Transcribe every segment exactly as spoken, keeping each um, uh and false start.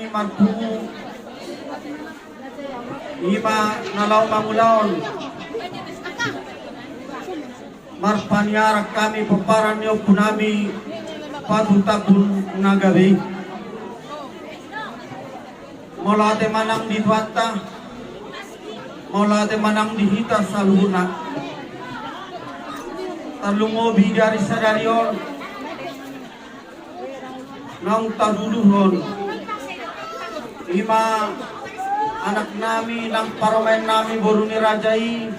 marpungu, ima na laho mangulahon marpaniaran hami pomparan ni ompunami Patutambun na gabe i. Mauliate ma nang di Tuhanta, mauliate ma nang di hita saluhutna. Tarlumobi di ari sadari on naung taduduhon, ima anaknami nang parumaennami boru ni raja i,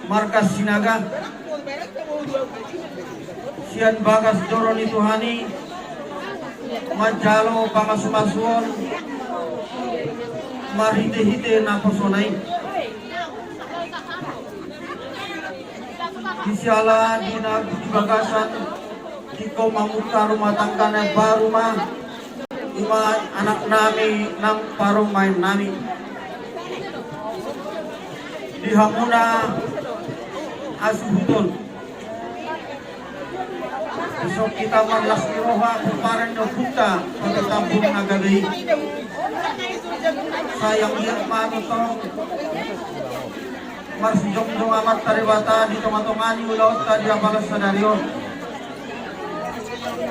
marga Sinaga, sian bagas joro ni Tuhan i manjalo pamasumasuon marhitehite naposona i. Di siala di na di bagasan, ingkon mamungka rumah tangga na baru ma, ima anaknami nang parumaennami. Di hamuna hasuhuton, dison hita marlas ni roha pomparan ni ompunta Patutambun na gabe i. Sai anggiat ma tongtong marsijongjongan Amanta Debata di tongatonga ni ulaonta di apala sadari on.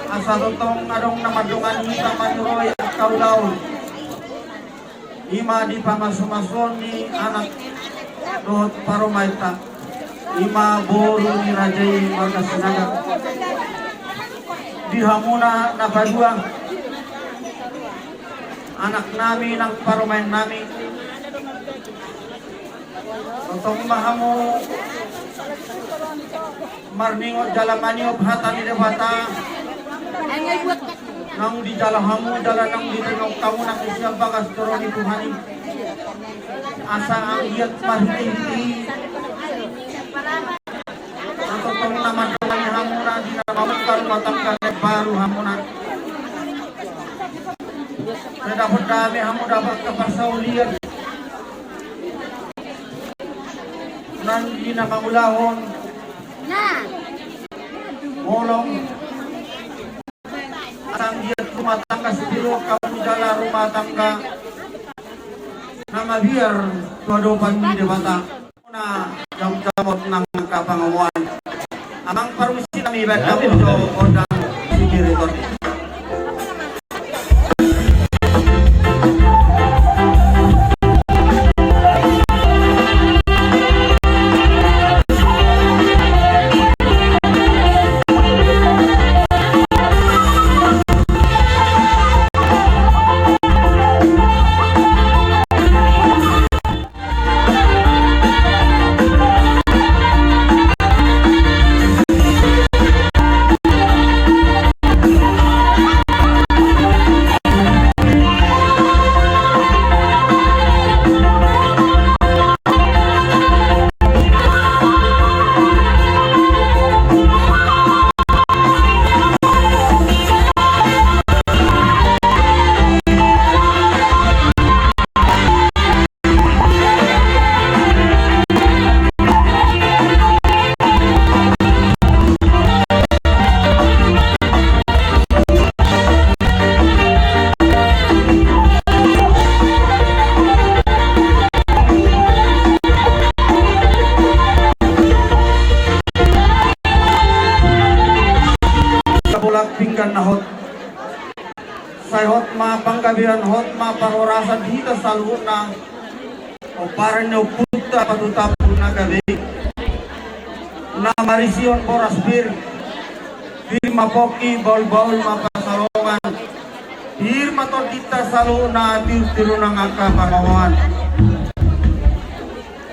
Asa tongtong adong na mandongani hita manuroi angka ulaon, ima di pamasumasuon ni anak dohot parumaenta, ima boru ni raja i marga Sinaga. Di hamuna na padua, anaknami nang parumaennami, tongtong ma hamu marningot jala maniop hata ni Debata naung dijalo hamu jala naung ditengok hamu nang sian bagas joro ni Tuhan i. Asa anggiat marhitehite i, tongtong na mandongani hamuna di na mamungka rumah tangga na baru hamuna. Sai dapot dame hamu, dapot haparsaulian nang di na mangulahon holong. Asa anggiat rumah tangga sipiro hamu jala rumah tangga na mabiar tu adopan ni Debata. Na jamot-jamot nang angka pangomoan. Amang parmisi nami, baen hamu jo gondang sipiriton. Bolak pinggan na hot. Sai hot ma panggabean, hot ma parhorasan di hita saluhutna. Pomparan ni ompunta Patutambun na gabe i, na marisihon boras pir, pir ma pongki, bahulbahul ma pansalongan, pir ma tondinta saluhutna, pirpir nang angka pangomoan.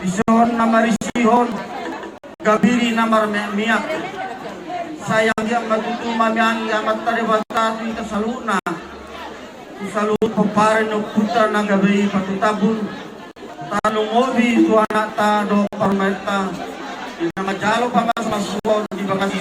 Dison na marisihon gabiri na marmiakmiak. Sai anggiat ma tutu mamiangi Amanta Debata tu hita saluhutna, tu saluhut pomparan ni ompunta na gabe i Patutambun, tarlumobi tu anakta dohot parumaenta, di na manjalo pamasumasuon di bagas